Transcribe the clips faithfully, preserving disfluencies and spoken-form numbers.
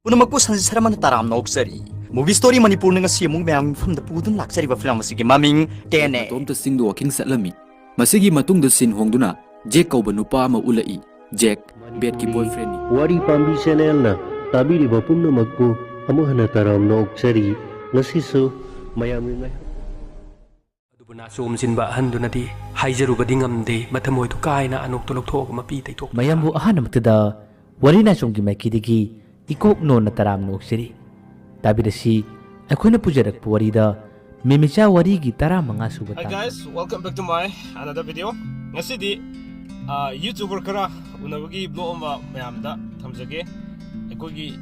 ꯄꯨꯝꯅꯃꯛꯄꯨ ꯁꯟꯖꯤꯠ ꯁꯔꯃꯅ ꯇꯔꯥꯝꯅ ꯑꯣꯛꯆꯔꯤ꯫ Movie Story ꯃꯅꯤꯄꯨꯔꯅ ꯉꯁꯤ ꯑꯃꯨꯛ ꯃꯌꯥꯝꯒꯤ ꯃꯐꯝꯗ ꯄꯨꯗꯨꯅ ꯂꯥꯛꯆꯔꯤꯕ ꯐꯤꯂꯝ ꯑꯁꯤꯒꯤ ꯃꯃꯤꯡ ꯇꯦꯟꯅꯦ꯫ ꯃꯇꯣꯝꯇ ꯆꯤꯡꯗ ꯋꯥꯀꯤꯡ ꯆꯠꯂꯝꯃꯤ꯫ ꯃꯁꯤꯒꯤ ꯃꯇꯨꯡꯗ ꯁꯤꯟ ꯍꯣꯡꯗꯨꯅ ꯖꯦꯛ ꯀꯧꯕ ꯅꯨꯄꯥ ꯑꯃ ꯎꯠꯂꯛꯏ꯫ ꯖꯦꯛ, ꯕꯦꯠꯀꯤ ꯕꯣꯏꯐ꯭ꯔꯦꯟꯅꯤ꯫ ꯋꯥꯔꯤ ꯄꯥꯝꯕꯤ ꯆꯦꯅꯦꯜꯅ ꯇꯥꯕꯤꯔꯤꯕ ꯄꯨꯝꯅꯃꯛꯄꯨ ꯑꯃꯨꯛ ꯍꯟꯅ ꯇꯔꯥꯝꯅ ꯑꯣꯛꯆꯔꯤ꯫ ꯉꯁꯤꯁꯨ ꯃꯌꯥꯝꯒꯤ ꯉꯥꯏ- ꯑꯗꯨꯕꯨ ꯅꯥꯆꯣꯝ ꯆꯤꯟꯕ ꯑꯍꯟꯗꯨꯅꯗꯤ ꯍꯥꯏꯖꯔꯨꯕꯗꯤ ꯉꯝꯗꯦ, ꯃꯊꯃꯣꯏꯗꯨ ꯀꯥꯏꯅ ꯑꯅꯣꯛꯇꯨ ꯂꯧꯊꯣꯛꯑꯒ ꯃꯄꯤ ꯇꯩꯊꯣꯛꯇꯨꯅ ꯃꯌꯥꯝꯕꯨ ꯑꯍꯥꯟꯕꯃꯛꯇꯗ ꯋꯥꯔꯤ ꯅꯥꯆꯣꯝꯒꯤ ꯃꯥꯏꯀꯩꯗꯒꯤ ꯏꯀꯣꯛ ꯅꯣꯟꯅ ꯇꯔꯥꯝꯅ ꯑꯣꯛꯆꯔꯤ꯫ ꯇꯥꯕꯤꯔꯁꯤ, ꯑꯩꯈꯣꯏꯅ ꯄꯨꯖꯔꯛꯄ ꯋꯥꯔꯤꯗ ꯃꯦꯃꯤꯆꯥ ꯋꯥꯔꯤꯒꯤ ꯇꯔꯥꯃꯉꯥ ꯁꯨꯕ Hi ꯇꯥꯡ꯫ Guys, welcome back to my another video. ꯉꯁꯤꯗꯤ ꯑ, YouTuber ꯈꯔ ꯎꯅꯕꯒꯤ vlog ꯑꯃ ꯃꯌꯥꯝꯗ ꯊꯝꯖꯒꯦ꯫ ꯑꯩꯈꯣꯏꯒꯤ,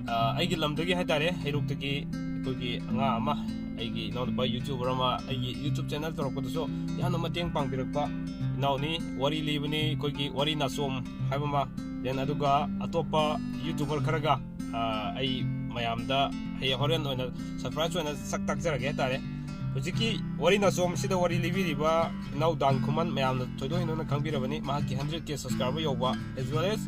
ꯑ, ꯑꯩꯒꯤ ꯂꯝꯗꯒꯤ ꯍꯥꯏꯇꯥꯔꯦ, ꯍꯩꯔꯣꯛꯇꯒꯤ ꯑꯩꯈꯣꯏꯒꯤ ꯑꯉꯥꯡ ꯑꯃ, ꯑꯩꯒꯤ ꯏꯅꯥꯎꯅꯨꯄꯥ YouTuber ꯑꯃ ꯑꯩꯒꯤ YouTube channel ꯇꯧꯔꯛꯄꯗꯁꯨ ꯌꯥꯝꯅ ꯃꯇꯦꯡ ꯄꯥꯡꯕꯤꯔꯛꯄ ꯏꯅꯥꯎꯅꯤ꯫ ꯋꯥꯔꯤ ꯂꯤꯕꯅꯤ ꯑꯩꯈꯣꯏꯒꯤ ꯋꯥꯔꯤ ꯅꯥꯆꯣꯝ ꯍꯥꯏꯕ ꯑꯃ, then ꯑꯗꯨꯒ ꯑꯇꯣꯞꯄ YouTuber ꯈꯔꯒ, ꯑ, ꯑꯩ ꯃꯌꯥꯝꯗ ꯍꯌꯦꯡ ꯍꯣꯔꯦꯟ ꯑꯣꯏꯅ surprise ꯑꯣꯏꯅ ꯁꯛ ꯇꯥꯛꯆꯔꯒꯦ ꯍꯥꯏꯇꯥꯔꯦ꯫ ꯍꯧꯖꯤꯛꯀꯤ ꯋꯥꯔꯤ ꯅꯥꯆꯣꯝꯁꯤꯗ ꯋꯥꯔꯤ ꯂꯤꯕꯤꯔꯤꯕ ꯏꯅꯥꯎ ꯗꯥꯟ ꯈꯨꯃꯟ ꯃꯌꯥꯝꯅ ꯊꯣꯏꯗꯣꯛ ꯍꯦꯟꯗꯣꯛꯅ ꯈꯪꯕꯤꯔꯕꯅꯤ꯫ ꯃꯍꯥꯛꯀꯤ hundred K subscriber ꯌꯧꯕ, as well as,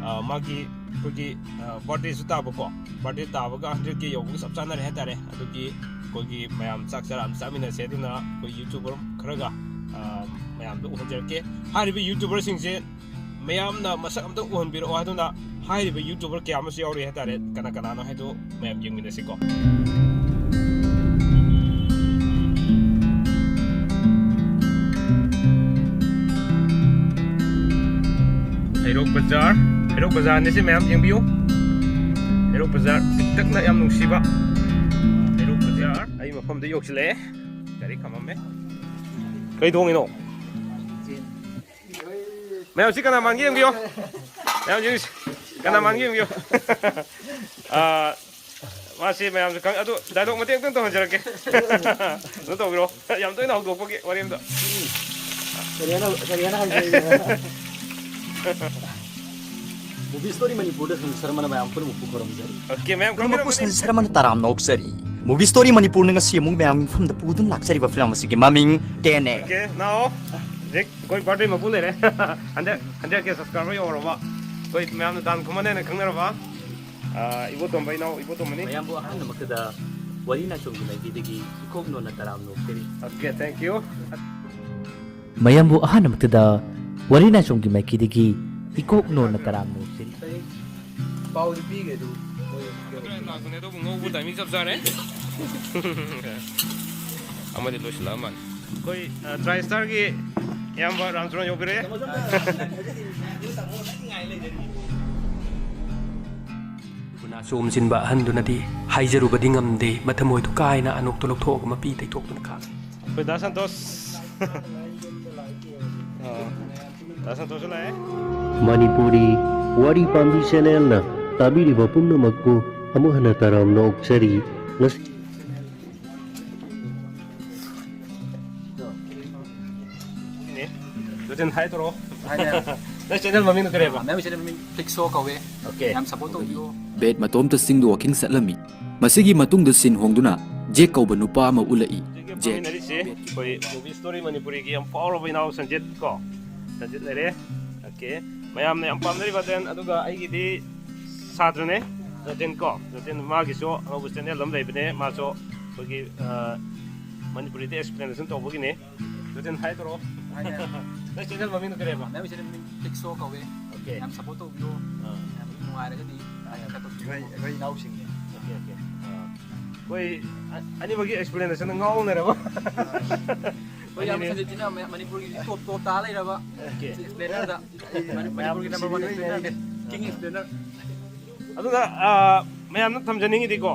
ꯑ, ꯃꯥꯒꯤ ꯑꯩꯈꯣꯏꯒꯤ, ꯑ, birthdayꯁꯨ ꯇꯥꯕꯀꯣ, birthday ꯇꯥꯕꯒ hundred K ꯌꯧꯕꯒ ꯆꯞ ꯆꯥꯟꯅꯔꯦ ꯍꯥꯏꯇꯥꯔꯦ꯫ ꯑꯗꯨꯒꯤ ꯑꯩꯈꯣꯏꯒꯤ ꯃꯌꯥꯝ ꯆꯥꯛ ꯆꯔꯥ ꯑꯃ ꯆꯥꯃꯤꯟꯅꯁꯦ꯫ ꯑꯗꯨꯅ ꯑꯩꯈꯣꯏ YouTuber ꯈꯔꯒ, ꯑ, ꯃꯌꯥꯝꯗ ꯎꯍꯟꯖꯔꯛꯀꯦ꯫ ꯍꯥꯏꯔꯤꯕ YouTuberꯁꯤꯡꯁꯦ ꯃꯌꯥꯝꯅ ꯃꯁꯛ ꯑꯝꯇꯪ ꯎꯍꯟꯕꯤꯔꯛꯑꯣ ꯍꯥꯏꯗꯨꯅ ꯍꯥꯏꯔꯤꯕ YouTuber ꯀꯌꯥ ꯑꯃꯁꯨ ꯌꯥꯎꯔꯤ ꯍꯥꯏꯇꯥꯔꯦ꯫ ꯀꯅꯥ ꯀꯅꯥꯅꯣ ꯍꯥꯏꯗꯣ ꯃꯌꯥꯝ ꯌꯦꯡꯃꯤꯟꯅꯁꯤꯀꯣ꯫ ꯍꯩꯔꯣꯛ ꯕꯖꯥꯔ, ꯍꯩꯔꯣꯛ ꯕꯖꯥꯔꯅꯤ ꯁꯤ, ꯃꯌꯥꯝ ꯌꯦꯡꯕꯤꯌꯨ꯫ ꯍꯩꯔꯣꯛ ꯕꯖꯥꯔ ꯄꯤꯛꯇꯛꯅ ꯌꯥꯝ ꯅꯨꯡꯁꯤꯕ ꯍꯩꯔꯣꯛ ꯕꯖꯥꯔ꯫ ꯑꯩ ꯃꯐꯝꯗ ꯌꯧꯁꯤꯜꯂꯛꯑꯦ꯫ ꯒꯥꯔꯤ ꯈꯥꯝꯃꯝꯃꯦ꯫ ꯀꯩ ꯊꯣꯡꯉꯤꯅꯣ? ꯃꯌꯥꯝ ꯁꯤ ꯀꯅꯥ ꯃꯥꯟꯒꯦ ꯌꯦꯡꯕꯤꯌꯣ꯫ ꯃꯌꯥꯝ ꯌꯦꯡꯉꯨꯁꯤ꯫ ꯀꯅꯥ ꯃꯥꯟꯒꯦ ꯌꯦꯡꯕꯤꯌꯣ꯫ ꯑꯥ, ꯃꯥꯁꯤ ꯃꯌꯥꯝꯁꯨ ꯈꯪ-, ꯑꯗꯨ dialogue ꯃꯇꯦꯛ ꯑꯝꯇꯪ ꯇꯧꯍꯟꯖꯔꯛꯀꯦ꯫ ꯑꯗꯨ ꯇꯧꯕꯤꯔꯣ꯫ ꯌꯥꯝ ꯇꯣꯏꯅ ꯍꯧꯗꯣꯛꯄꯒꯤ ꯋꯥꯔꯤ ꯑꯝꯇ꯫ ꯀꯔꯤ ꯍꯥꯏꯅ, ꯀꯔꯤ ꯍꯥꯏꯅ ꯍꯧꯗꯣꯛꯏꯅꯣ? Movie Story ꯃꯅꯤꯄꯨꯔꯗ ꯁꯟꯖꯤꯠ ꯁꯔꯃꯅ ꯃꯌꯥꯝ ꯄꯨꯝꯅꯃꯛꯄꯨ ꯈꯨꯔꯨꯝꯖꯔꯤ꯫ Okay, ꯃꯌꯥꯝ ꯄꯨꯝꯅꯃꯛꯄꯨ ꯈꯪꯕꯤꯔꯝꯃꯅꯤ꯫ ꯁꯟꯖꯤꯠ ꯁꯔꯃꯅ ꯇꯔꯥꯝꯅ ꯑꯣꯛꯆꯔꯤ꯫ Movie Story ꯃꯅꯤꯄꯨꯔꯅ ꯉꯁꯤ ꯑꯃꯨꯛ ꯃꯌꯥꯝꯒꯤ ꯃꯐꯝꯗ ꯄꯨꯗꯨꯅ ꯂꯥꯛꯆꯔꯤꯕ ꯐꯤꯂꯝ ꯑꯁꯤꯒꯤ ꯃꯃꯤꯡ ꯇꯦꯟꯅꯦ꯫ Okay, now, ꯍꯧꯖꯤꯛ ꯑꯩꯈꯣꯏ birthday ꯃꯄꯨ ꯂꯩꯔꯦ꯫ Hundred, hundred K subscriber ꯌꯧꯔꯕ꯫ ꯑꯩꯈꯣꯏ ꯃꯌꯥꯝꯅ ꯗꯥꯟ ꯈꯨꯃꯟ ꯍꯥꯏꯅ ꯈꯪꯅꯔꯕ꯫ ꯑꯥ, ꯏꯕꯣꯇꯣꯝꯕ ꯏꯅꯥꯎ ꯏꯕꯣꯇꯣꯝꯕꯅꯤ꯫ ꯃꯌꯥꯝꯕꯨ ꯑꯍꯥꯟꯕꯃꯛꯇꯗ ꯋꯥꯔꯤ ꯅꯥꯆꯣꯝꯒꯤ ꯃꯥꯏꯀꯩꯗꯒꯤ ꯏꯀꯣꯛ ꯅꯣꯟꯅ ꯇꯔꯥꯝꯅ ꯑꯣꯛꯆꯔꯤ꯫ Okay, thank you. ꯃꯌꯥꯝꯕꯨ ꯑꯍꯥꯟꯕꯃꯛꯇꯗ ꯋꯥꯔꯤ ꯅꯥꯆꯣꯝꯒꯤ ꯃꯥꯏꯀꯩꯗꯒꯤ ꯏꯀꯣꯛ ꯅꯣꯟꯅ ꯇꯔꯥꯝꯅ ꯑꯣꯛꯆꯔꯤ꯫ ꯄꯥꯎꯗꯤ ꯄꯤꯈ꯭ꯔꯦ ꯑꯗꯨ ꯃꯣꯏ ꯂꯥꯛꯄꯅꯦ ꯑꯗꯨꯕꯨ ꯉꯧꯕ timing ꯆꯞ ꯆꯥꯔꯦ꯫ ꯑꯃꯗꯤ ꯂꯣꯏꯁꯤꯜꯂꯛꯑ ꯃꯥꯜꯂꯦ꯫ ꯑꯩꯈꯣꯏ ꯇ꯭ꯔꯥꯏ ꯁ꯭ꯇꯥꯔꯒꯤ ꯏꯌꯥꯝꯕ ꯔꯥꯝꯆꯔꯟ ꯌꯧꯕꯤꯔꯛꯑꯦ꯫ ꯅꯥꯆꯣꯝ ꯆꯤꯟꯕ ꯑꯍꯟꯗꯨꯅꯗꯤ ꯍꯥꯏꯖꯔꯨꯕꯗꯤ ꯉꯝꯗꯦ, ꯃꯊꯃꯣꯏꯗꯨ ꯀꯥꯏꯅ ꯑꯅꯣꯛꯇꯨ ꯂꯧꯊꯣꯛꯑꯒ ꯃꯄꯤ ꯇꯩꯊꯣꯛꯇꯨꯅ ꯈꯥꯡꯉꯤ꯫ ꯑꯩꯈꯣꯏ ꯗꯥ ꯁꯟꯇꯣꯁ꯫ ꯑꯥ, ꯗꯥ ꯁꯟꯇꯣꯁꯁꯨ ꯂꯥꯛꯑꯦ꯫ ꯃꯅꯤꯄꯨꯔꯤ ꯋꯥꯔꯤ ꯄꯥꯝꯕꯤ ꯆꯦꯅꯦꯜꯅ ꯇꯥꯕꯤꯔꯤꯕ ꯄꯨꯝꯅꯃꯛꯄꯨ ꯑꯃꯨꯛ ꯍꯟꯅ ꯇꯔꯥꯝꯅ ꯑꯣꯛꯆꯔꯤ꯫ ꯉꯁꯤ ꯅꯦ꯫ ꯖꯣꯇꯤꯟ, hi ꯇꯧꯔꯛꯑꯣ꯫ ꯅꯪ ꯆꯦꯅꯦꯜ ꯃꯃꯤꯡꯗꯣ ꯀꯔꯤꯕ? ꯃꯌꯥꯝ ꯆꯦꯅꯦꯜ ꯃꯃꯤꯡ ꯐ꯭ꯂꯤꯛ ꯁꯣ ꯀꯧꯋꯦ꯫ Okay. ꯌꯥꯝ ꯁꯞꯄꯣꯔꯠ ꯇꯧꯕꯤꯌꯣ꯫ ꯕꯦꯠ ꯃꯇꯣꯝꯇ ꯆꯤꯡꯗ ꯋꯥꯀꯤꯡ ꯆꯠꯂꯝꯃꯤ꯫ ꯃꯁꯤꯒꯤ ꯃꯇꯨꯡꯗ ꯁꯤꯟ ꯍꯣꯡꯗꯨꯅ ꯖꯦꯛ ꯀꯧꯕ ꯅꯨꯄꯥ ꯑꯃ ꯎꯠꯂꯛꯏ꯫ ꯍꯧꯖꯤꯛ ꯖꯦꯛ꯫ ꯐꯝꯃꯤꯟꯅꯔꯤꯁꯦ ꯑꯩꯈꯣꯏ movie story ꯃꯅꯤꯄꯨꯔꯤꯒꯤ ꯌꯥꯝ ꯐꯥꯎꯔꯕ ꯏꯅꯥꯎ ꯁꯟꯖꯤꯠ ꯀꯣ, ꯁꯟꯖꯤꯠ ꯂꯩꯔꯦ꯫ Okay, ꯃꯌꯥꯝꯅ ꯌꯥꯝ ꯄꯥꯝꯅꯔꯤꯕ ꯖꯦꯟ, ꯑꯗꯨꯒ ꯑꯩꯒꯤꯗꯤ ꯁꯥꯇ꯭ꯔꯅꯦ ꯖꯣꯇꯤꯟ ꯀꯣ꯫ ꯖꯣꯇꯤꯟ ꯃꯥꯒꯤꯁꯨ ꯑꯅꯧꯕ ꯆꯦꯅꯦꯜ ꯑꯃ ꯂꯩꯕꯅꯦ, ꯃꯥꯁꯨ ꯑꯩꯈꯣꯏꯒꯤ ꯑ, ꯃꯅꯤꯄꯨꯔꯤꯗ explanation ꯇꯧꯕꯒꯤꯅꯦ꯫ ꯖꯣꯇꯤꯟ, hi ꯇꯧꯔꯛꯑꯣ꯫ ꯅꯪ ꯆꯦꯅꯦꯜ ꯃꯃꯤꯡꯗꯣ ꯀꯔꯤꯕ? ꯃꯌꯥꯝ ꯆꯦꯅꯦꯜ ꯃꯃꯤꯡ ꯐ꯭ꯂꯤꯛ ꯁꯣ ꯀꯧꯋꯦ꯫ Okay. ꯌꯥꯝ ꯁꯞꯄꯣꯔꯠ ꯇꯧꯕꯤꯌꯣ꯫ ꯑꯥ꯫ ꯌꯥꯝ ꯅꯨꯡꯉꯥꯏꯔꯒꯗꯤ like ꯈꯔ ꯇꯧꯕꯤꯌꯣ꯫ ꯑꯩꯈꯣꯏ ꯑꯩꯈꯣꯏ ꯏꯅꯥꯎꯁꯤꯡꯅꯦ꯫ Okay, okay. ꯑꯥ, ꯑꯩꯈꯣꯏ ꯑ- ꯑꯅꯤꯃꯛꯀꯤ explanation ꯉꯥꯎꯅꯔꯕ? ꯑꯩꯈꯣꯏ ꯌꯥꯝ ꯁꯟꯖꯤꯠꯁꯤꯅ ꯃ- ꯃꯅꯤꯄꯨꯔꯒꯤ ꯇꯣꯞ ꯇꯣꯞ ꯇꯥ ꯂꯩꯔꯕ Okay. ꯑꯦꯛꯁꯄ꯭ꯂꯦꯅꯔꯗ ꯃꯅꯤꯄꯨꯔꯒꯤ number one explainer, king explainer꯫ ꯑꯗꯨꯅ ꯑꯥ, ꯃꯌꯥꯝꯅ ꯊꯝꯖꯅꯤꯡꯉꯤꯗꯤꯀꯣ,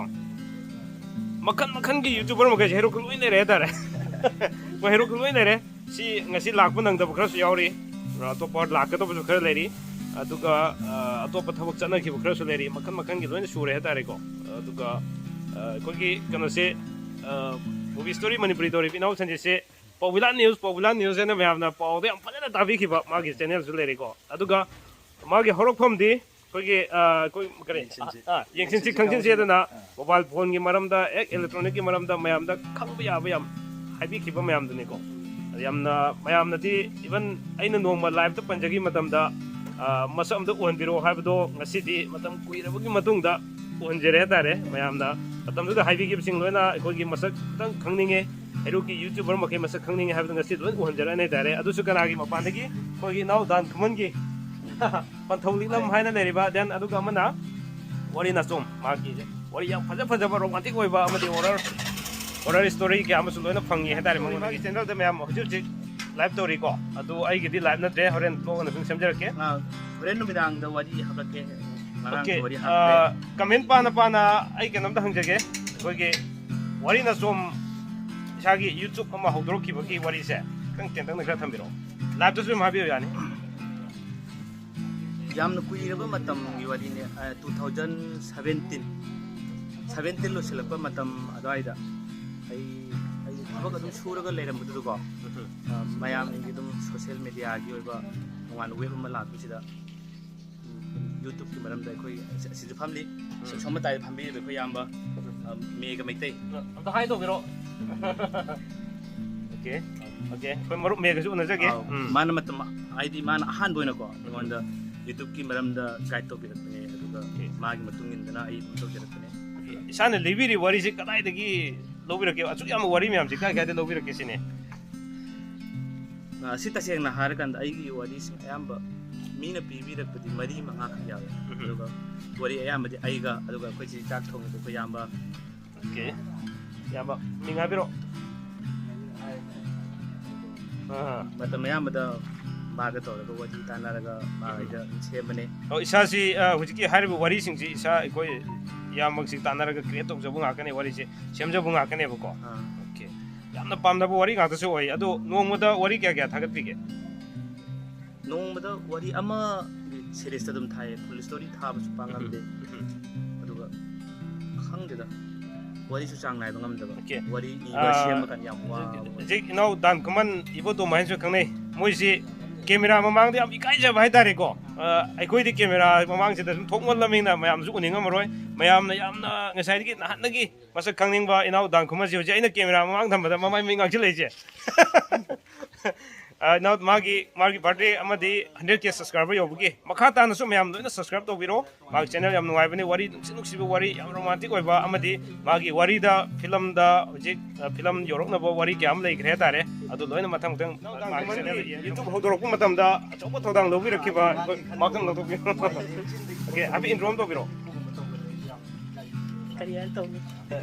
ꯃꯈꯟ ꯃꯈꯟꯒꯤ YouTuber ꯃꯈꯩꯁꯦ ꯍꯩꯔꯣꯛꯇ ꯂꯣꯏ ꯂꯩꯔꯦ ꯍꯥꯏꯇꯥꯔꯦ꯫ ꯃꯣꯏ ꯍꯩꯔꯣꯛꯇ ꯂꯣꯏ ꯂꯩꯔꯦ꯫ ꯁꯤ ꯉꯁꯤ ꯂꯥꯛꯄ ꯅꯪꯗꯕ ꯈꯔꯁꯨ ꯌꯥꯎꯔꯤ, ꯑꯇꯣꯞꯄ ꯂꯥꯛꯀꯗꯕꯁꯨ ꯈꯔ ꯂꯩꯔꯤ, ꯑꯗꯨꯒ ꯑꯥ, ꯑꯇꯣꯞꯄ ꯊꯕꯛ ꯆꯠꯅꯈꯤꯕ ꯈꯔꯁꯨ ꯂꯩꯔꯤ꯫ ꯃꯈꯟ ꯃꯈꯟꯒꯤ ꯂꯣꯏꯅ ꯁꯨꯔꯦ ꯍꯥꯏꯇꯥꯔꯦꯀꯣ꯫ ꯑꯗꯨꯒ ꯑꯥ, ꯑꯩꯈꯣꯏꯒꯤ ꯀꯩꯅꯣꯁꯦ, movie story ꯃꯅꯤꯄꯨꯔꯤ ꯇꯧꯔꯤꯕ ꯏꯅꯥꯎ ꯁꯟꯖꯤꯠꯁꯦ ꯄꯥꯎꯕꯤꯂꯥ news, ꯄꯥꯎꯕꯤꯂꯥ news ꯍꯥꯏꯅ ꯃꯌꯥꯝꯅ ꯄꯥꯎꯗ ꯌꯥꯝ ꯐꯖꯅ ꯇꯥꯕꯤꯈꯤꯕ ꯃꯥꯒꯤ ꯆꯦꯅꯦꯜꯁꯨ ꯂꯩꯔꯦꯀꯣ꯫ ꯑꯗꯨꯒ ꯃꯥꯒꯤ ꯍꯧꯔꯛꯐꯝꯗꯤ ꯑꯩꯈꯣꯏꯒꯤ ꯑꯥ, ꯑꯩꯈꯣꯏ ꯀꯔꯤ ꯑꯥ, ꯌꯦꯡꯁꯤꯟꯁꯤ ꯈꯪꯖꯤꯟꯁꯤ ꯍꯥꯏꯗꯅ mobile phoneꯒꯤ ꯃꯔꯝꯗ, ꯑꯦ, electronicꯀꯤ ꯃꯔꯝꯗ ꯃꯌꯥꯝꯗ ꯈꯪꯕ ꯌꯥꯕ ꯌꯥꯝ ꯍꯥꯏꯕꯤꯈꯤꯕ ꯃꯌꯥꯝꯗꯨꯅꯤꯀꯣ꯫ ꯑꯗ ꯌꯥꯝꯅ ꯃꯌꯥꯝꯅꯗꯤ, even ꯑꯩꯅ ꯅꯣꯡꯃ liveꯇ ꯄꯟꯖꯈꯤꯕ ꯃꯇꯝꯗ ꯑ, ꯃꯁꯛ ꯑꯝꯇ ꯎꯍꯟꯕꯤꯔꯛꯑꯣ ꯍꯥꯏꯕꯗꯣ ꯉꯁꯤꯗꯤ ꯃꯇꯝ ꯀꯨꯏꯔꯕꯒꯤ ꯃꯇꯨꯡꯗ ꯎꯍꯟꯖꯔꯦ ꯍꯥꯏꯇꯥꯔꯦ꯫ ꯃꯌꯥꯝꯅ ꯃꯇꯝꯗꯨꯗ ꯍꯥꯏꯕꯤꯈꯤꯕꯁꯤꯡ ꯂꯣꯏꯅ ꯑꯩꯈꯣꯏꯒꯤ ꯃꯁꯛ ꯈꯤꯇꯪ ꯈꯪꯅꯤꯡꯉꯦ, ꯍꯩꯔꯣꯛꯀꯤ YouTuber ꯃꯈꯩ ꯃꯁꯛ ꯈꯪꯅꯤꯡꯉꯦ ꯍꯥꯏꯕꯗꯣ ꯉꯁꯤ ꯂꯣꯏ ꯎꯍꯟꯖꯔꯛꯑꯅꯤ ꯍꯥꯏꯇꯥꯔꯦ꯫ ꯑꯗꯨꯁꯨ ꯀꯅꯥꯒꯤ ꯃꯄꯥꯟꯗꯒꯤ? ꯑꯩꯈꯣꯏꯒꯤ ꯏꯅꯥꯎ ꯗꯥꯟ ꯈꯨꯃꯟꯒꯤ ꯄꯟꯊꯧ ꯂꯤꯛꯂꯝ ꯍꯥꯏꯅ ꯂꯩꯔꯤꯕ, then ꯑꯗꯨꯒ ꯑꯃꯅ ꯋꯥꯔꯤ ꯅꯥꯆꯣꯝ, ꯃꯥꯒꯤ ꯋꯥꯔꯤ ꯌꯥꯝ ꯐꯖ ꯐꯖꯕ romantic ꯑꯣꯏꯕ ꯑꯃꯗꯤ horror, horror story ꯀꯌꯥ ꯑꯃꯁꯨ ꯂꯣꯏꯅ ꯐꯪꯉꯤ ꯍꯥꯏꯇꯥꯔꯦ꯫ ꯃꯥꯒꯤ channelꯗ ꯃꯌꯥꯝ ꯍꯧꯖꯤꯛ ꯍꯧꯖꯤꯛ live ꯇꯧꯔꯤꯀꯣ, ꯑꯗꯨ ꯑꯩꯒꯤꯗꯤ live ꯅꯠꯇ꯭ꯔꯦ, ꯍꯣꯔꯦꯟ vlog ꯑꯣꯏꯅ ꯑꯗꯨꯝ ꯁꯦꯝꯖꯔꯛꯀꯦ꯫ ꯑꯥ, ꯍꯣꯔꯦꯟ ꯅꯨꯃꯤꯗꯥꯡꯗ ꯋꯥꯔꯤ ꯍꯥꯞꯂꯛꯀꯦ꯫ ꯉꯔꯥꯡꯁꯨ okay, ꯋꯥꯔꯤ ꯍꯥꯞꯈ꯭ꯔꯦ꯫ ꯑꯥ, comment ꯄꯥꯅ ꯄꯥꯅ ꯑꯩ ꯀꯩꯅꯣꯝꯇ ꯍꯪꯖꯒꯦ꯫ ꯑꯩꯈꯣꯏꯒꯤ ꯋꯥꯔꯤ ꯅꯥꯆꯣꯝ ꯏꯁꯥꯒꯤ YouTube ꯑꯃ ꯍꯧꯗꯣꯔꯛꯈꯤꯕꯒꯤ ꯋꯥꯔꯤꯁꯦ ꯈꯤꯇꯪ ꯇꯦꯟꯇꯛꯅ ꯈꯔ ꯊꯝꯕꯤꯔꯛꯑꯣ꯫ Liveꯇꯁꯨ ꯑꯗꯨꯝ ꯍꯥꯏꯕꯤꯌꯨ, ꯌꯥꯅꯤ꯫ ꯌꯥꯝꯅ ꯀꯨꯏꯔꯕ ꯃꯇꯝꯒꯤ ꯋꯥꯔꯤꯅꯦ꯫ ꯑ, two thousand seventeen, seventeen ꯂꯣꯏꯁꯤꯜꯂꯛꯄ ꯃꯇꯝ ꯑꯗꯨꯋꯥꯏꯗ ꯑꯩ, ꯑꯩ ꯊꯕꯛ ꯑꯗꯨꯝ ꯁꯨꯔꯒ ꯂꯩꯔꯝꯕꯗꯨꯗꯀꯣ, ꯑ, ꯃꯌꯥꯝꯒꯤ ꯑꯗꯨꯝ social mediaꯒꯤ ꯑꯣꯏꯕ ꯇꯣꯉꯥꯟꯕ wave ꯑꯃ ꯂꯥꯛꯄꯁꯤꯗ, ꯎꯝ, YouTubeꯀꯤ ꯃꯔꯝꯗ ꯑꯩꯈꯣꯏ ꯑꯁꯤ-, ꯑꯁꯤꯗ ꯐꯝꯂꯤ, ꯎꯝ꯫ ꯁꯣꯝ ꯃꯇꯥꯏꯗ ꯐꯝꯕꯤꯔꯤꯕ ꯑꯩꯈꯣꯏ ꯏꯌꯥꯝꯕ, ꯎꯝ꯫ ꯑ, ꯃꯦꯒ ꯃꯩꯇꯩ꯫ ꯑꯝꯇ ꯍꯥꯏ ꯇꯧꯕꯤꯔꯣ꯫ Okay, okay, ꯑꯩꯈꯣꯏ ꯃꯔꯨꯞ ꯃꯦꯒꯁꯨ ꯎꯅꯖꯒꯦ꯫ ꯑꯥꯎ, ꯎꯝ꯫ ꯃꯥꯅ ꯃꯇꯝ, ꯍꯥꯏꯗꯤ ꯃꯥꯅ ꯑꯍꯥꯟꯕ ꯑꯣꯏꯅꯀꯣ ꯑꯩꯉꯣꯟꯗ YouTubeꯀꯤ ꯃꯔꯝꯗ guide ꯇꯧꯕꯤꯔꯛꯄꯅꯦ, ꯑꯗꯨꯒ okay꯫ ꯃꯥꯒꯤ ꯃꯇꯨꯡ ꯏꯟꯗꯅ ꯑꯩ ꯑꯗꯨꯝ ꯇꯧꯖꯔꯛꯄꯅꯦ꯫ Okay, ꯏꯁꯥꯅ ꯂꯤꯕꯤꯔꯤꯕ ꯋꯥꯔꯤꯁꯦ ꯀꯗꯥꯏꯗꯒꯤ ꯂꯧꯕꯤꯔꯛꯀꯦ? ꯑꯁꯨꯛ ꯌꯥꯝꯕ ꯋꯥꯔꯤ ꯃꯌꯥꯝꯁꯦ ꯀꯥꯏ ꯀꯥꯏꯗ ꯂꯧꯕꯤꯔꯛꯀꯦ ꯁꯤꯅꯦ? ꯑ, ꯁꯤ ꯇꯁꯦꯡꯅ ꯍꯥꯏꯔꯀꯥꯟꯗ ꯑꯩꯒꯤ ꯋꯥꯔꯤꯁꯤꯡ ꯑꯌꯥꯝꯕ ꯃꯤꯅ ꯄꯤꯕꯤꯔꯛꯄꯗꯤ ꯃꯔꯤ ꯃꯉꯥ ꯈꯛ ꯌꯥꯎꯋꯦ꯫ ꯎꯝ꯫ ꯑꯗꯨꯒ ꯋꯥꯔꯤ ꯑꯌꯥꯝꯕꯗꯤ ꯑꯩꯒ, ꯑꯗꯨꯒ ꯑꯩꯈꯣꯏ ꯆꯦ ꯆꯥꯛ ꯊꯣꯡꯉꯤꯕ ꯑꯩꯈꯣꯏ ꯏꯌꯥꯝꯕ꯫ Okay꯫ ꯏꯌꯥꯝꯕ, ꯃꯤꯡ ꯍꯥꯏꯕꯤꯔꯣ꯫ ꯑꯥ꯫ ꯃꯇꯝ ꯑꯌꯥꯝꯕꯗ ꯃꯥꯒ ꯇꯧꯔꯒ ꯋꯥꯔꯤ ꯇꯥꯟꯅꯔꯒ ꯃꯥꯒ ꯑꯩꯒ ꯑꯗꯨꯝ ꯁꯦꯝꯕꯅꯦ꯫ ꯑꯣ, ꯏꯁꯥꯁꯤ, ꯑ, ꯍꯧꯖꯤꯛꯀꯤ ꯍꯥꯏꯔꯤꯕ ꯋꯥꯔꯤꯁꯤꯡꯁꯤ ꯏꯁꯥ ꯑꯩꯈꯣꯏ ꯏꯌꯥꯝꯕꯁꯤꯡ ꯇꯥꯟꯅꯔꯒ create ꯇꯧꯖꯕ ꯉꯥꯛꯇꯅꯦ, ꯋꯥꯔꯤꯁꯦ ꯁꯦꯝꯖꯕ ꯉꯥꯛꯇꯅꯦꯕꯀꯣ꯫ ꯑꯥ꯫ Okay꯫ ꯌꯥꯝꯅ ꯄꯥꯝꯅꯕ ꯋꯥꯔꯤ ꯉꯥꯛꯇꯁꯨ ꯑꯣꯏ꯫ ꯑꯗꯣ ꯅꯣꯡꯃꯗ ꯋꯥꯔꯤ ꯀꯌꯥ ꯀꯌꯥ ꯊꯥꯒꯠꯄꯤꯒꯦ? ꯅꯣꯡꯃꯗ ꯋꯥꯔꯤ ꯑꯃꯒꯤ seriesꯇ ꯑꯗꯨꯝ ꯊꯥꯏꯌꯦ, full story ꯊꯥꯕꯁꯨ ꯄꯥꯛ ꯉꯝꯗꯦ꯫ ꯎꯝ꯫ ꯑꯗꯨꯒ ꯈꯪꯗꯦꯗ, ꯋꯥꯔꯤꯁꯨ ꯆꯥꯡ ꯅꯥꯏꯕ ꯉꯝꯗꯕ꯫ Okay꯫ ꯋꯥꯔꯤ ꯏꯕ ꯑꯥ, ꯁꯦꯝꯕ ꯀꯥꯟꯗ ꯌꯥꯝ ꯋꯥꯕ꯫ ꯍꯧꯖꯤꯛ ꯏꯅꯥꯎ ꯗꯥꯟ ꯈꯨꯃꯟ, ꯏꯕꯣꯇꯣꯝ ꯍꯥꯏꯅꯁꯨ ꯈꯪꯅꯩ꯫ ꯃꯣꯏꯁꯤ camera ꯃꯃꯥꯡꯗ ꯌꯥꯝ ꯏꯀꯥꯏꯖꯕ ꯍꯥꯏꯇꯥꯔꯦꯀꯣ꯫ ꯑꯥ, ꯑꯩꯈꯣꯏꯗꯤ camera ꯃꯃꯥꯡꯁꯤꯗ ꯁꯨꯝ ꯊꯣꯛꯃꯜꯂꯕꯅꯤꯅ ꯃꯌꯥꯝꯁꯨ ꯎꯅꯤꯡꯉꯝꯃꯔꯣꯏ꯫ ꯃꯌꯥꯝꯅ ꯌꯥꯝꯅ ꯉꯁꯥꯏꯗꯒꯤ ꯅꯍꯥꯟꯗꯒꯤ ꯃꯁꯛ ꯈꯪꯅꯤꯡꯕ ꯏꯅꯥꯎ ꯗꯥꯟ ꯈꯨꯃꯟꯁꯤ ꯍꯧꯖꯤꯛ ꯑꯩꯅ camera ꯃꯃꯥꯡ ꯊꯝꯕꯗ ꯃꯃꯥꯏ ꯃꯤꯠ ꯉꯥꯡꯁꯤꯜꯂꯛꯏꯁꯦ꯫ ꯏꯅꯥꯎ, ꯃꯥꯒꯤ ꯃꯥꯒꯤ ꯕꯥꯔꯗꯦ ꯑꯃꯗꯤ ꯍꯟꯗ꯭ꯔꯦꯠ ꯀꯦ ꯁꯕꯁꯀ꯭ꯔꯥꯏꯕꯔ ꯌꯧꯕꯒꯤ ꯃꯈꯥ ꯇꯥꯅꯁꯨ ꯃꯌꯥꯝ ꯂꯣꯏꯅ ꯁꯕꯁꯀ꯭ꯔꯥꯏꯕ ꯇꯧꯕꯤꯔꯣ꯫ ꯃꯥꯒꯤ ꯆꯦꯅꯦꯜ ꯌꯥꯝ ꯅꯨꯡꯉꯥꯏꯕꯅꯤ, ꯋꯥꯔꯤ ꯅꯨꯡꯁꯤ ꯅꯨꯡꯁꯤꯕ ꯋꯥꯔꯤ, ꯌꯥꯝ ꯔꯣꯃꯥꯟꯇꯤꯛ ꯑꯣꯏꯕ, ꯑꯃꯗꯤ ꯃꯥꯒꯤ ꯋꯥꯔꯤꯗ ꯐꯤꯂꯝꯗ ꯍꯧꯖꯤꯛ, ꯑ, ꯐꯤꯂꯝ ꯌꯧꯔꯛꯅꯕ ꯋꯥꯔꯤ ꯀꯌꯥ ꯑꯃ ꯂꯩꯈ꯭ꯔꯦ ꯍꯥꯏꯇꯥꯔꯦ꯫ ꯑꯗꯨ ꯂꯣꯏꯅ ꯃꯊꯪ ꯃꯊꯪ ꯃꯥꯒꯤ ꯆꯦꯅꯦꯜ YouTube ꯍꯧꯗꯣꯔꯛꯄ ꯃꯇꯝꯗ ꯑꯆꯧꯕ ꯊꯧꯗꯥꯡ ꯂꯧꯕꯤꯔꯛꯈꯤꯕ ꯑꯩꯈꯣꯏ ꯃꯥꯀꯪ ꯂꯧꯊꯣꯛꯄꯤꯌꯨ꯫ ꯑꯣꯀꯦ, ꯍꯥꯏꯐꯦꯠ ꯏꯟꯇ꯭ꯔꯣ ꯑꯃ ꯇꯧꯕꯤꯔꯣ꯫ ꯀꯔꯤ ꯍꯥꯏꯅ ꯇꯧꯅꯤ?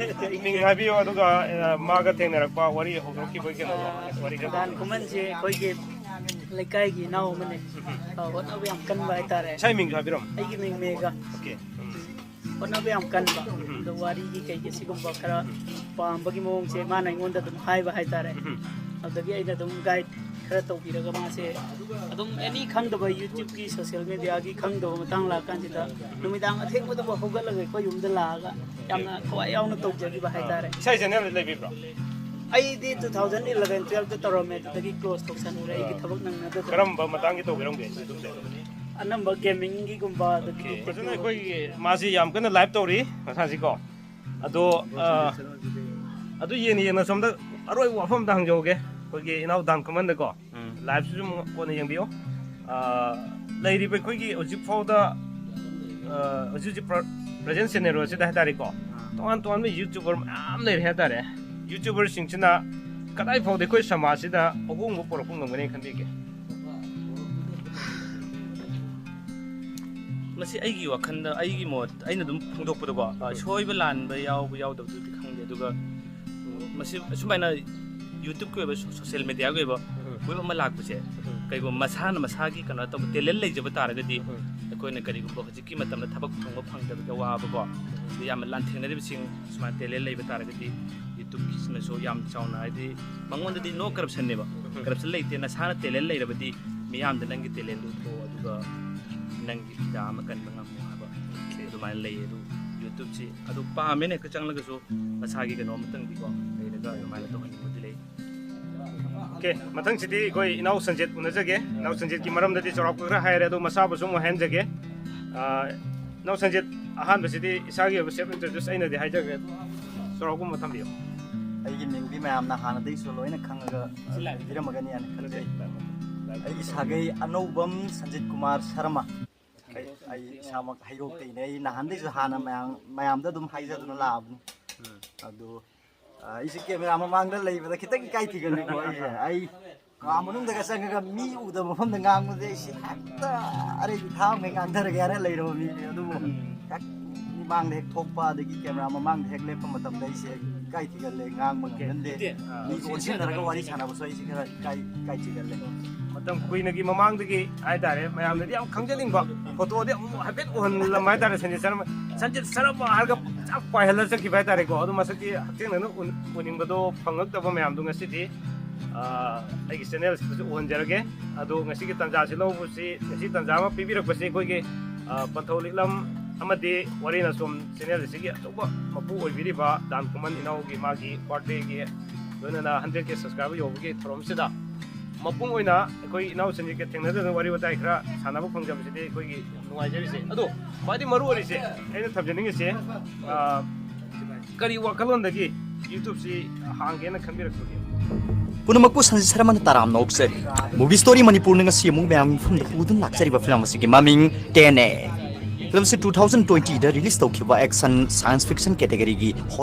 ꯃꯤꯡ ꯍꯥꯏꯕꯤꯌꯣ, ꯑꯗꯨꯒ, ꯑ, ꯃꯥꯒ ꯊꯦꯡꯅꯔꯛꯄ ꯋꯥꯔꯤ ꯍꯧꯗꯣꯔꯛꯈꯤꯕꯒꯤ ꯀꯩꯅꯣꯗꯣ, ꯋꯥꯔꯤ ꯈꯔ ꯗꯥꯟ ꯈꯨꯃꯟꯁꯦ ꯑꯩꯈꯣꯏꯒꯤ ꯂꯩꯀꯥꯏꯒꯤ ꯏꯅꯥꯎ ꯑꯃꯅꯦ꯫ ꯑ, ꯍꯣꯠꯅꯕ ꯌꯥꯝ ꯀꯟꯕ ꯍꯥꯏꯇꯥꯔꯦ꯫ ꯏꯁꯥꯒꯤ ꯃꯤꯡꯁꯨ ꯍꯥꯏꯕꯤꯔꯝꯃꯣ꯫ ꯑꯩꯒꯤ ꯃꯤꯡ ꯃꯦꯒꯥ꯫ ꯑꯣꯀꯦ꯫ ꯎꯝ꯫ ꯍꯣꯠꯅꯕ ꯌꯥꯝ ꯀꯟꯕ꯫ ꯎꯝ꯫ ꯑꯗꯣ ꯋꯥꯔꯤꯒꯤ ꯀꯩꯒꯤ ꯁꯤꯒꯨꯝꯕ ꯈꯔ ꯄꯥꯝꯕꯒꯤ ꯃꯑꯣꯡꯁꯦ ꯃꯥꯅ ꯑꯩꯉꯣꯟꯗ ꯑꯗꯨꯝ ꯍꯥꯏꯕ ꯍꯥꯏꯇꯥꯔꯦ꯫ ꯎꯝ꯫ ꯑꯗꯨꯗꯒꯤ ꯑꯩꯅ ꯑꯗꯨꯝ ꯒꯥꯏꯗ ꯈꯔ ꯇꯧꯕꯤꯔꯒ ꯃꯥꯁꯦ ꯑꯗꯨꯝ ꯑꯦꯅꯤ ꯈꯪꯗꯕ YouTubeꯀꯤ, social mediaꯒꯤ ꯈꯪꯗꯕ ꯃꯇꯥꯡ ꯂꯥꯛꯑꯀꯥꯟꯁꯤꯗ ꯅꯨꯃꯤꯗꯥꯡ ꯑꯊꯦꯡꯕꯗꯕꯨ ꯍꯧꯒꯠꯂꯒ ꯑꯩꯈꯣꯏ ꯌꯨꯝꯗ ꯂꯥꯛꯑꯒ ꯌꯥꯝꯅ ꯊꯋꯥꯏ ꯌꯥꯎꯅ ꯇꯧꯖꯈꯤꯕ ꯍꯥꯏꯇꯥꯔꯦ꯫ ꯏꯁꯥꯒꯤ ꯆꯦꯅꯦꯜꯗꯤ ꯂꯩꯕꯤꯕ꯭ꯔꯣ? ꯑꯩꯗꯤ two thousand eleven twelveꯇ ꯇꯧꯔꯝꯃꯦ, ꯑꯗꯨꯗꯒꯤ close ꯇꯧꯁꯟꯈ꯭ꯔꯦ ꯑꯩꯒꯤ ꯊꯕꯛ ꯅꯪꯅꯗꯗꯅ꯫ ꯀꯔꯝꯕ ꯃꯇꯥꯡꯒꯤ ꯇꯧꯕꯤꯔꯝꯒꯦ YouTubeꯁꯦ? ꯑꯅꯝꯕ gamingꯒꯤꯒꯨꯝꯕ, ꯑꯗꯒꯤ ꯑꯣꯀꯦ꯫ ꯑꯗꯨꯅ ꯑꯩꯈꯣꯏꯒꯤ ꯃꯥꯁꯤ ꯌꯥꯝ ꯀꯟꯅ live ꯇꯧꯔꯤ ꯃꯁꯥꯁꯤꯀꯣ꯫ ꯑꯗꯣ, ꯑ, ꯑꯗꯨ ꯌꯦꯡꯅ ꯌꯦꯡꯅ ꯁꯣꯝꯗ ꯑꯔꯣꯏꯕ ꯋꯥꯐꯝ ꯑꯝꯇ ꯍꯪꯖꯍꯧꯒꯦ, ꯑꯩꯈꯣꯏꯒꯤ ꯏꯅꯥꯎ ꯗꯥꯟ ꯈꯨꯃꯟꯗꯀꯣ꯫ ꯎꯝ꯫ Liveꯁꯤꯁꯨ ꯑꯃꯨꯛ ꯀꯣꯟꯅ ꯌꯦꯡꯕꯤꯌꯨ꯫ ꯑ, ꯂꯩꯔꯤꯕ ꯑꯩꯈꯣꯏꯒꯤ ꯍꯧꯖꯤꯛ ꯐꯥꯎꯗ, ꯑ, ꯍꯧꯖꯤꯛ ꯍꯧꯖꯤꯛ ꯄ꯭ꯔ-, present scenario ꯑꯁꯤꯗ ꯍꯥꯏꯇꯥꯔꯦꯀꯣ, ꯎꯝ꯫ ꯇꯣꯉꯥꯟ ꯇꯣꯉꯥꯟꯕ YouTuber ꯃꯌꯥꯝ ꯂꯩꯔꯦ ꯍꯥꯏꯇꯥꯔꯦ꯫ YouTuberꯁꯤꯡꯁꯤꯅ ꯀꯗꯥꯏ ꯐꯥꯎꯗ ꯑꯩꯈꯣꯏ ꯁꯃꯥꯖꯁꯤꯗ ꯑꯍꯣꯡꯕ ꯄꯨꯔꯛꯄ ꯉꯝꯒꯅꯤ ꯈꯟꯕꯤꯒꯦ? ꯃꯁꯤ ꯑꯩꯒꯤ ꯋꯥꯈꯜꯗ, ꯑꯩꯒꯤ ꯃꯣꯠ, ꯑꯩꯅ ꯑꯗꯨꯝ ꯐꯣꯡꯗꯣꯛꯄꯗꯀꯣ, ꯑ, ꯁꯣꯏꯕ ꯂꯥꯟꯕ ꯌꯥꯎꯕ ꯌꯥꯎꯗꯕꯗꯨꯗꯤ ꯈꯪꯗꯦ꯫ ꯑꯗꯨꯒ, ꯎꯝ, ꯃꯁꯤ ꯑꯁꯨꯃꯥꯏꯅ YouTubeꯀꯤ ꯑꯣꯏꯕ, ꯁꯣ-, social mediaꯒꯤ ꯑꯣꯏꯕ ꯋꯦꯕ ꯑꯃ ꯂꯥꯛꯄꯁꯦ, ꯀꯩꯒꯨꯝꯕ ꯃꯁꯥꯅ ꯃꯁꯥꯒꯤ ꯀꯩꯅꯣ ꯇꯧꯕ talent ꯂꯩꯖꯕ ꯇꯥꯔꯒꯗꯤ, ꯑꯩꯈꯣꯏꯅ ꯀꯔꯤꯒꯨꯝꯕ ꯍꯧꯖꯤꯛꯀꯤ ꯃꯇꯝꯗ ꯊꯕꯛ ꯐꯪꯕ ꯐꯪꯗꯕꯒꯤ ꯑꯋꯥꯕꯀꯣ, ꯑꯗꯨ ꯌꯥꯝꯅ ꯂꯥꯟꯊꯦꯡꯅꯔꯤꯕꯁꯤꯡ, ꯁꯨꯃꯥꯏꯅ talent ꯂꯩꯕ ꯇꯥꯔꯒꯗꯤ YouTubeꯀꯤꯁꯤꯅꯁꯨ ꯌꯥꯝ ꯆꯥꯎꯅ, ꯍꯥꯏꯗꯤ ꯃꯉꯣꯟꯗꯗꯤ no corruptionꯅꯦꯕ, corruption ꯂꯩꯇꯦ꯫ ꯅꯁꯥꯅ talent ꯂꯩꯔꯕꯗꯤ ꯃꯤꯌꯥꯝꯗ ꯅꯪꯒꯤ talentꯗꯨ ꯎꯠꯊꯣꯛꯑꯣ, ꯑꯗꯨꯒ ꯅꯪꯒꯤ ꯐꯤꯗꯥ ꯑꯃ ꯀꯟꯕ ꯉꯝꯃꯣ ꯍꯥꯏꯕ ꯑꯗꯨꯃꯥꯏꯅ ꯂꯩꯌꯦ꯫ ꯑꯗꯨ YouTubeꯁꯤ ꯑꯗꯨ ꯄꯥꯝꯃꯦꯅ ꯍꯦꯛꯇ ꯆꯪꯂꯒꯁꯨ ꯃꯁꯥꯒꯤ ꯀꯩꯅꯣ ꯑꯃꯇꯪꯗꯤꯀꯣ ꯂꯩꯔꯒ ꯑꯗꯨꯃꯥꯏꯅ ꯇꯧꯍꯟꯅꯤꯡꯕꯗꯤ ꯂꯩ꯫ ꯑꯣꯀꯦ, ꯃꯊꯪꯁꯤꯗꯤ ꯑꯩꯈꯣꯏ ꯏꯅꯥꯎ ꯁꯟꯖꯤꯠ ꯎꯅꯖꯒꯦ꯫ ꯏꯅꯥꯎ ꯁꯟꯖꯤꯠꯀꯤ ꯃꯔꯝꯗꯗꯤ ꯆꯥꯎꯔꯥꯛꯄ ꯈꯔ ꯍꯥꯏꯔꯦ, ꯑꯗꯣ ꯃꯁꯥꯕꯨꯁꯨ ꯑꯃꯨꯛ ꯍꯥꯏꯍꯟꯖꯒꯦ꯫ ꯑ, ꯏꯅꯥꯎ ꯁꯟꯖꯤꯠ, ꯑꯍꯥꯟꯕꯁꯤꯗꯤ ꯏꯁꯥꯒꯤ ꯑꯣꯏꯕ self introduce ꯑꯩꯅꯗꯤ ꯍꯥꯏꯖꯈ꯭ꯔꯦ, ꯆꯥꯎꯔꯥꯛꯄ ꯑꯃ ꯊꯝꯕꯤꯌꯨ꯫ ꯑꯩꯒꯤ ꯃꯤꯡꯗꯤ ꯃꯌꯥꯝꯅ ꯍꯥꯟꯅꯗꯒꯤꯁꯨ ꯂꯣꯏꯅ ꯈꯪꯉꯒ ꯂꯩꯕꯤꯔꯝꯃꯒꯅꯤ ꯍꯥꯏꯅ ꯈꯟꯖꯩ꯫ ꯑꯩꯒꯤ ꯁꯥꯒꯩ ꯑꯅꯧꯕꯝ ꯁꯟꯖꯤꯠ ꯀꯨꯃꯥꯔ ꯁꯔꯃ꯫ ꯑꯩ, ꯑꯩ ꯏꯁꯥꯃꯛ ꯍꯩꯔꯣꯛꯇꯩꯅꯦ꯫ ꯑꯩ ꯅꯍꯥꯟꯗꯩꯁꯨ ꯍꯥꯟꯅ ꯃꯌꯥꯝ, ꯃꯌꯥꯝꯗ ꯑꯗꯨꯝ ꯍꯥꯏꯖꯗꯨꯅ ꯂꯥꯛꯑꯕꯅꯤ꯫ ꯑꯗꯣ, ꯑ, ꯑꯩꯁꯦ ꯀꯦꯃꯦꯔꯥ ꯃꯃꯥꯡꯗ ꯂꯩꯕꯗ ꯈꯤꯇꯪ ꯏꯀꯥꯏ ꯊꯤꯒꯜꯂꯤꯀꯣ ꯑꯩꯁꯦ꯫ ꯑꯩ ꯀꯥ ꯃꯅꯨꯡꯗꯒ ꯆꯪꯉꯒ ꯃꯤ ꯎꯗꯕ ꯃꯐꯝꯗ ꯉꯥꯡꯕꯁꯦ ꯑꯩꯁꯦ ꯍꯦꯛꯇ ꯑꯔꯩꯕꯤ ꯊꯥꯡꯃꯩ ꯉꯥꯡꯊꯔꯒꯦ ꯍꯥꯏꯅ ꯂꯩꯔꯕ ꯃꯤꯅꯦ꯫ ꯑꯗꯨꯕꯨ ꯍꯦꯛ ꯃꯤꯃꯥꯡꯗ ꯍꯦꯛ ꯊꯣꯛꯄ, ꯑꯗꯒꯤ ꯀꯦꯃꯦꯔꯥ ꯃꯃꯥꯡꯗ ꯍꯦꯛ ꯂꯦꯞꯄ ꯃꯇꯝꯗ ꯑꯩꯁꯦ ꯏꯀꯥꯏ ꯊꯤꯒꯜꯂꯦ, ꯉꯥꯡꯕ ꯉꯝꯒꯟꯗꯦ꯫ ꯅꯠꯇꯦ꯫ ꯃꯤꯒ ꯑꯣꯟꯁꯤꯟꯅꯔꯒ ꯋꯥꯔꯤ ꯁꯥꯟꯅꯕꯁꯨ ꯑꯩꯁꯦ ꯈꯔ ꯏꯀꯥꯏ, ꯏꯀꯥꯏ ꯊꯤꯒꯜꯂꯦ꯫ ꯃꯇꯝ ꯀꯨꯏꯅꯒꯤ ꯃꯃꯥꯡꯗꯒꯤ ꯍꯥꯏꯇꯥꯔꯦ, ꯃꯌꯥꯝꯅꯗꯤ ꯌꯥꯝ ꯈꯪꯖꯅꯤꯡꯕ ꯐꯣꯇꯣꯗꯤ ꯑꯃꯨꯛ ꯍꯥꯏꯐꯦꯠ ꯎꯍꯜꯂꯝꯕ ꯍꯥꯏꯇꯥꯔꯦ, ꯁꯟꯖꯤꯠ ꯁꯔꯃ, ꯁꯟꯖꯤꯠ ꯁꯔꯃ ꯍꯥꯏꯔꯒ ꯆꯥꯛ ꯄꯥꯏꯍꯜꯂ ꯆꯠꯈꯤꯕ ꯍꯥꯏꯇꯥꯔꯦꯀꯣ꯫ ꯑꯗꯣ ꯃꯁꯛꯇꯤ ꯍꯛꯊꯦꯡꯅꯅ ꯎꯟ-, ꯎꯅꯤꯡꯕꯗꯣ ꯐꯪꯉꯛꯇꯕ ꯃꯌꯥꯝꯗꯣ ꯉꯁꯤꯗꯤ, ꯑ, ꯑꯩꯒꯤ ꯆꯦꯅꯦꯜꯁꯤꯗꯁꯨ ꯎꯍꯟꯖꯔꯒꯦ꯫ ꯑꯗꯣ ꯉꯁꯤꯒꯤ ꯇꯥꯟꯖꯥꯁꯤ ꯂꯧꯕꯁꯤ, ꯉꯁꯤ ꯇꯥꯟꯖꯥ ꯑꯃ ꯄꯤꯕꯤꯔꯛꯄꯁꯤ ꯑꯩꯈꯣꯏꯒꯤ, ꯑ, ꯄꯟꯊꯧ ꯂꯤꯛꯂꯝ ꯑꯃꯗꯤ ꯋꯥꯔꯦꯅꯥꯆꯣꯝ ꯆꯦꯅꯦꯜ ꯑꯁꯤꯒꯤ ꯑꯆꯧꯕ ꯃꯄꯨ ꯑꯣꯏꯕꯤꯔꯤꯕ ꯗꯥꯟ ꯈꯨꯃꯟ ꯏꯅꯥꯎꯒꯤ ꯃꯥꯒꯤ ꯕꯥꯔꯠꯗꯦꯒꯤ ꯂꯣꯏꯅꯅ ꯍꯟꯗ꯭ꯔꯦꯠ ꯀꯦ ꯁꯕꯁꯀ꯭ꯔꯥꯏꯕꯔ ꯌꯧꯕꯒꯤ ꯊꯧꯔꯝꯁꯤꯗ ꯃꯄꯨꯡ ꯑꯣꯏꯅ ꯑꯩꯈꯣꯏ ꯏꯅꯥꯎꯁꯤꯡꯁꯤꯒ ꯊꯦꯡꯅꯖꯗꯨꯅ ꯋꯥꯔꯤ ꯋꯥꯇꯥꯏ ꯈꯔ ꯁꯥꯟꯅꯕ ꯐꯪꯖꯕꯁꯤꯗꯤ ꯑꯩꯈꯣꯏꯒꯤ ꯅꯨꯡꯉꯥꯏꯖꯔꯤꯁꯦ꯫ ꯑꯗꯣ ꯈ꯭ꯋꯥꯏꯗꯒꯤ ꯃꯔꯨ ꯑꯣꯏꯔꯤꯁꯦ ꯑꯩꯅ ꯊꯝꯖꯅꯤꯡꯉꯤꯁꯦ, ꯑ, ꯀꯔꯤ ꯋꯥꯈꯜꯂꯣꯟꯗꯒꯤ YouTubeꯁꯤ ꯍꯥꯡꯒꯦꯅ ꯈꯟꯕꯤꯔꯛꯄꯒꯦ? ꯄꯨꯝꯅꯃꯛꯄꯨ ꯁꯟꯖꯤꯠ ꯁꯔꯃꯅ ꯇꯔꯥꯝꯅ ꯑꯣꯛꯆꯔꯤ꯫ Movie Story ꯃꯅꯤꯄꯨꯔꯅ ꯉꯁꯤ ꯑꯃꯨꯛ ꯃꯌꯥꯝꯒꯤ ꯃꯐꯝꯗ ꯄꯨꯗꯨꯅ ꯂꯥꯛꯆꯔꯤꯕ ꯐꯤꯂꯝ ꯑꯁꯤꯒꯤ ꯃꯃꯤꯡ ꯇꯦꯟ ꯑꯦ꯫ ꯐꯤꯂꯝ ꯑꯁꯤ two thousand twentyꯗ release ꯇꯧꯈꯤꯕ action science fiction categoryꯒꯤ